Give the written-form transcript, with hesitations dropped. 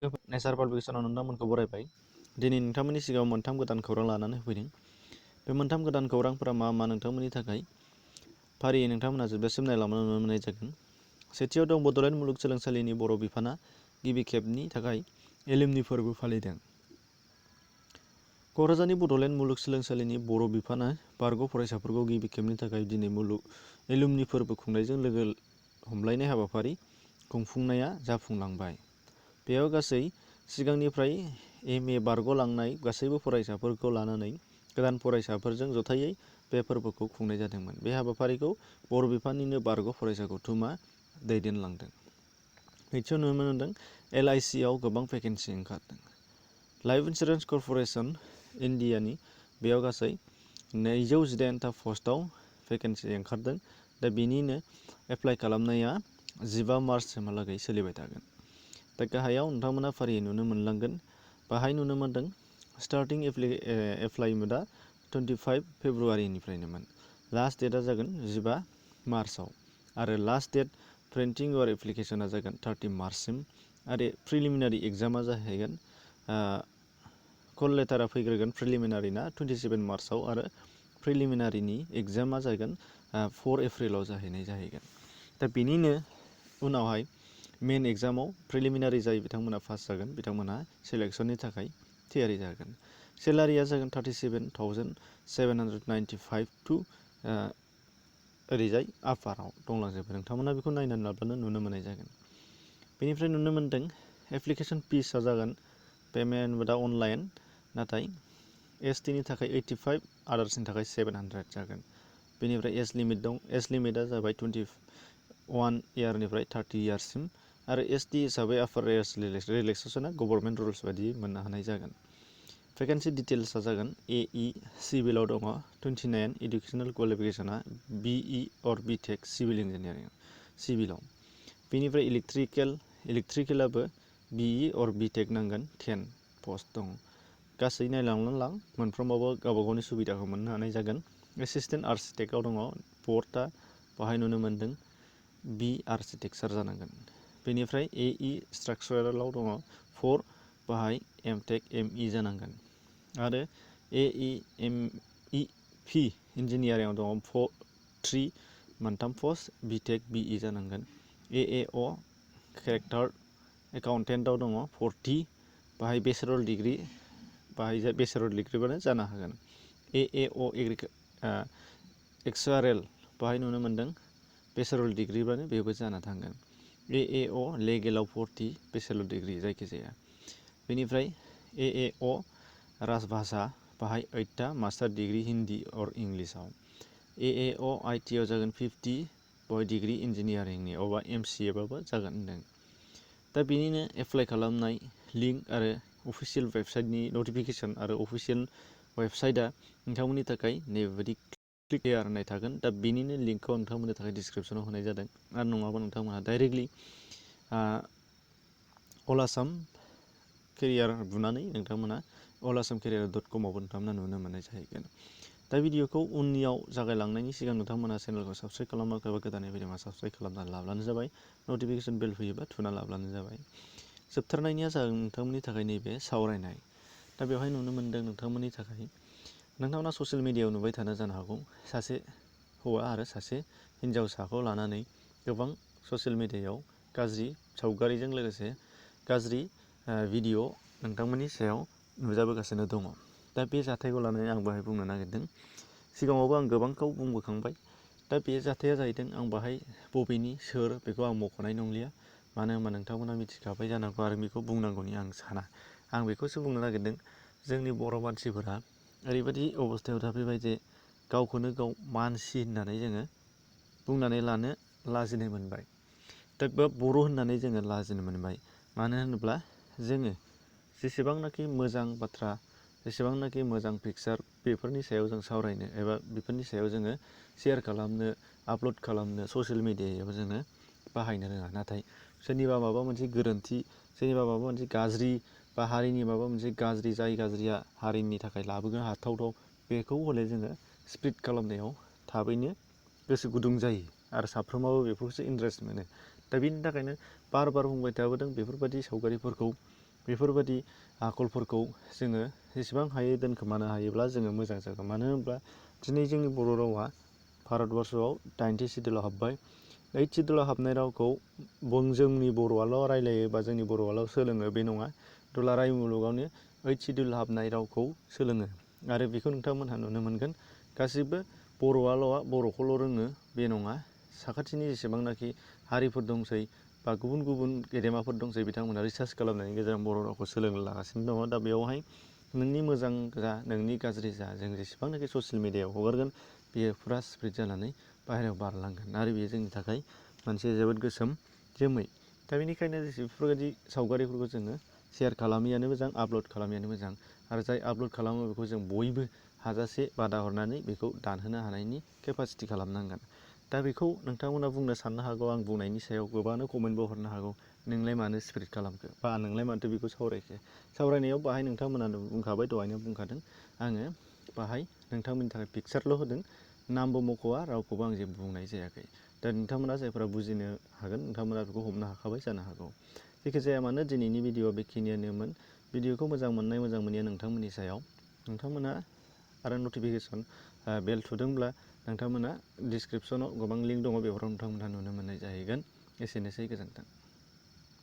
नेचार पाब्लिकेसनाव नोंथांमोनखौ बरायबाय। दिनै नोंथांमोननि सिगाङाव मोनथाम गोदान खौरां लानानै होफैदों। बे मोनथाम गोदान खौरांफोरा मा मा नोंथांमोननि थाखाय फारियै नोंथांमोनहा जोबजासिम नायलांनो नुनो मोननाय जागोन। सेथियाव दं बड'लेण्ड मुलुगसोलोंसालिनि बर' बिफाना गिबि खेबनि थाखाय एलुमनि फोरबो फालिदों। क'क्राझारनि बड'लेण्ड मुलुगसोलोंसालिनि बर' बिफाना बारग' फरायसाफोरखौ गिबि खेबनि थाखाय दिनै एलुमनि फोरबो खुंनायजों लोगो हमलायनाय हाबाफारि खुंफुंनाया जाफुंलांबाय। बेयाव गासै सिगांनिफ्राय MA बारग'लांनाय गासैबो फरायसाफोरखौ लानानै गोदान फरायसाफोरजों जथायै बे फोरबोखौ खुंनाय जादोंमोन। बे हाबाफारिखौ बर' बिफाननिनो बारग' फरायसा गौथुमा दैदेनलांदों। नैथियाव नुनो मोनदों LIC आव गोबां भेकेन्सि ओंखारदों। लाइफ इन्सुरेन्स कर्प'रेसन इन्डियानि बेयाव गासै 218टा पस्टआव भेकेन्सि ओंखारदों। दा बेनिनो एप्लाइ खालामनाया 15 मार्चसिमहालागै सोलिबाय थागोन। दा गाहायाव नोंथांमोना फारियै नुनो मोनलांगोन। बाहाय नुनो मोनदों स्टार्टिं एप्लाइ मुदा 25 फेब्रुवारिनिफ्रायनोमोन। लास्ट डेटआ जागोन 15 मार्चआव आरो लास्ट डेट प्रिन्टिं अर एप्लिकेसना जागोन 30 मार्चसिम आरो प्रिलिमिनारि एग्जामा जाहैगोन कल लेटारा फैग्रोगोन प्रिलिमिनारिना 27 मार्चआव आरो प्रिलिमिनारिनि एग्जामा जागोन 4 एप्रिलाव जाहैगोन। दा बेनिनो उनावहाय मेन एग्जामाव प्रिलिमिनारि जाय बिथांमोना पास जागोन बिथांमोनहा सिलेक्सननि थाखाय थियारि जागोन। सेलारिया जागोन 37,795 टु ओरैजाय आपाराव दंलांजोबो। नोंथांमोना बेखौ नायनानै लाब्लानो नुनो मोननाय जागोन। बेनिफ्राय नुनो मोनदों एप्लिकेसन फिसआ जागोन पेमेन्ट दा अनलाइन, नाथाय ST नि थाखाय 85, आदार्सनि थाखाय 700 जागोन। बेनिफ्राय एज लिमिट दं। एज लिमिटआ जाबाय 21 इयारनिफ्राय 30 इयार्ससिम आरो ST हिसाबै आपार एज रिलेक्सेसना गभर्नमेन्ट रुल्स बायदियै मोननो हानाय जागोन। भेकेन्सि डिटेल्सआ जागोन AE सिभिलाव दङ 29, इडुकेसनेल क्वालिफिकेसना BE अर BTech सिभिल इन्जिनियारिं सिभिलाव। बेनिफ्राय इलेक्ट्रिकेलाबो BE अर BTech नांगोन 10 पस्ट दं। गासै नायलांनानै मोनफ्रोमावबो गावबा गावनि सुबिदाखौ मोननो हानाय जागोन। एसिस्टेन्ट आर्किटेक्टआव दङ 4टा, बाहाय नुनो मोनदों B आर्किटेक्चार जानांगोन। बेनिफ्राय AE स्ट्राक्चारेलाव दङ 4, बाहाय MTech ME जानांगोन आरो AE MEP इन्जिनियारिंआव दङ 3 मोनथाम पस्ट, BTech BE जानांगोन। AAO केरेक्टार एकाउन्टेन्टआव दङ 40, बाहाय बेचलर डिग्रिबानो जानो हागोन। AAO एक्सुआरेल बाहाय नुनो मोनदों बेचलर डिग्रिबानो बेबो जाना थांगोन। AAO लेगेलाव 40, बेचलर डिग्रि जायखिजाया। बेनिफ्राय AAO राजभाषा बाहाय 8टा, मास्टार डिग्रि हिन्दी अर इंलिसाव। AAO IT आव जागोन 50, बय डिग्रि इन्जिनियारिंनि अबा MCA बाबो जागोन होनदों। दा बेनिनो एप्लाइ खालामनाय लिंक आरो अफिसियेल वेबसाइटनि नटिफिकेसन आरो अफिसियेल वेबसाइटआ नोंथांमोननि थाखाय नैबेबायदि क्लिक हियार होननाय थागोन। दा बेनिनो लिंकखौ नोंथांमोननि थाखाय डिसक्रिपसनाव होनाय जादों आरो नङाबा नोंथांमोनहा डाइरेक्टलि अल आसाम केरियार बुनानै नोंथांमोना allasamcareer.com आवबो नोंथांमोना नुनो मोननाय जाहैगोन। दा भिडिअखौ उननियाव जागायलांनायनि सिगां नोंथांमोना चेनेलखौ साबस्क्राइब खालामाखैबा गोदानै फैदोंबा साबस्क्राइब खालामनानै लाब्लानो जाबाय। नटिफिकेसन बेल फैयोबा थुना लाब्लानो जाबाय। जोबथारनायनिया जागोन नोंथांमोननि थाखाय नैबे सावरायनाय। दा बेवहाय नुनो मोनदों नोंथांमोननि थाखाय नोंथांमोना ससियेल मिडियायाव नुबाय थानो जानो हागौ सासे हौवा आरो सासे हिन्जावसाखौ लानानै गोबां ससियेल मिडियायाव गाज्रि सावगारिजों लोगोसे गाज्रि भिडिअ नोंथांमोननि सायाव नुजाबोगासिनो दङ। दा बे जाथायखौ लानानै आं बाहाय बुंनो नागिरदों। सिगाङावबो आं गोबांखौ बुंबोखांबाय। दा बे जाथाया जाहैदों आं बाहाय बबेनि सोर बेखौ आं मख'नाय नंलिया। मानो होनबा नोंथांमोना मिथिखाबाय जानांगौ आरो बेखौ बुंनांगौनि आं साना। आं बेखौसो बुंनो नागिरदों जोंनि बर' मानसिफोरा ओरैबायदि अबस्थायाव थाफैबाय जे गावखौनो गाव मानसि होननानै जोङो बुंनानै लानो लाजिनाय मोनबाय। दा बर' होननानै जोङो लाजिनो मोनबाय। मानो होनोब्ला जोङो जेसेबांनाखि मोजां बाथ्रा, जेसेबांनाखि मोजां पिकचार बेफोरनि सायाव जों सावरायनो एबा बेफोरनि सायाव जोङो शेयार खालामनो, आपल'ड खालामनो ससियेल मिडियायाव जोङो बाहायनो रोङा। नाथाय सोरनिबा माबा मोनसे गोरोन्थि, सोरनिबा माबा मोनसे गाज्रि बा हारिनि माबा मोनसे गाज्रि, जाय गाज्रिया हारिनि थाखाय लाबोनो हाथावथाव बेखौ हले जोङो स्प्रेड खालामनायाव थाबैनो गोसो गुदुं जायो आरो साफ्रोमाबो बेफोरखौसो इन्टारेस्ट मोनो। दा बेनि थाखायनो बार बार बुंबाय थाबोदों बेफोरबायदि सावगारिफोरखौ बेफोरबायदि आखलफोरखौ जोङो जेसेबां हायो दोनखोमानो हायोब्ला जोङो मोजां जागोन। मानो होनोब्ला दिनै जोंनि बर' रावा भारतबर्षआव 80 सिदुलाव हाबबाय। 8 सिदुलाव हाबनाय रावखौ जोंनि बर'आल' रायलायो बा जोंनि बर'आल' सोलोङो बे नङा। दुलाराय मुलुगावनो 8 सिदुल हाबनाय रावखौ सोलोङो आरो बेखौ नोंथांमोनहा नुनो मोनगोन। गासिबो बर'खौल' रोङो बे नङा। साखाथिनि जेसेबांनाखि हारिफोर दंसै बा गुबुन गुबुन गेदेमाफोर दंसै बिथांमोनहा रिसार्च खालामनायनि गेजेरजों बर' रावखौ सोलोंनो लागासिनो दङ। दा बेयावहाय नोंनि मोजां जा नोंनि गाज्रि जा जों जेसेबांनाखि ससियेल मिडियायाव हगारगोन बेयो फुरा स्प्रेड जानानै बाहेरायाव बारलांगोन आरो बेयो जोंनि थाखाय मोनसे जोबोद गोसोम जोमै। दा बेनिखायनो बेफोरबायदि सावगारिफोरखौ जोङो शेयार खालामैयानो मोजां, आपल'ड खालामैयानो मोजां आरो जाय आपल'ड खालामो बेखौ जों बयबो हाजासे बादा हरनानै बेखौ दानहोनो हानायनि केपासिटि खालामनांगोन। दा बेखौ नोंथांमोना बुंनो साननो हागौ आं बुंनायनि सायाव गोबाङानो कमेन्टबो हरनो हागौ। नोंलाय मानो स्प्रेड खालामखो बा नोंलाय मानोथो बेखौ सावरायखो? सावरायनायाव बाहाय नोंथांमोनानो बुंखाबाय, दहायनो बुंखादों। आङो बाहाय नोंथांमोननि थाखाय पिकचारल' होदों, नामबो मख'वा, रावखौबो आं जेबो बुंनाय जायाखै। दा नोंथांमोना जायफोरा बुजिनो हागोन नोंथांमोना बेखौ हमनो हाखाबाय जानो हागौ। जेखि जाया मानो दिनैनि भिडिअ बेखिनियानोमोन। भिडिअखौ मोजां मोननाय मोजां मोनैया नोंथांमोननि सायाव। नोंथांमोना आरो नटिफिकेसन बेल थुदोंब्ला नोंथांमोना डिसक्रिपसनाव गोबां लिंक दङ, बेफोराव नोंथांमोनहा नुनो मोननाय जाहैगोन। एसेनोसै, गोजोन्थों।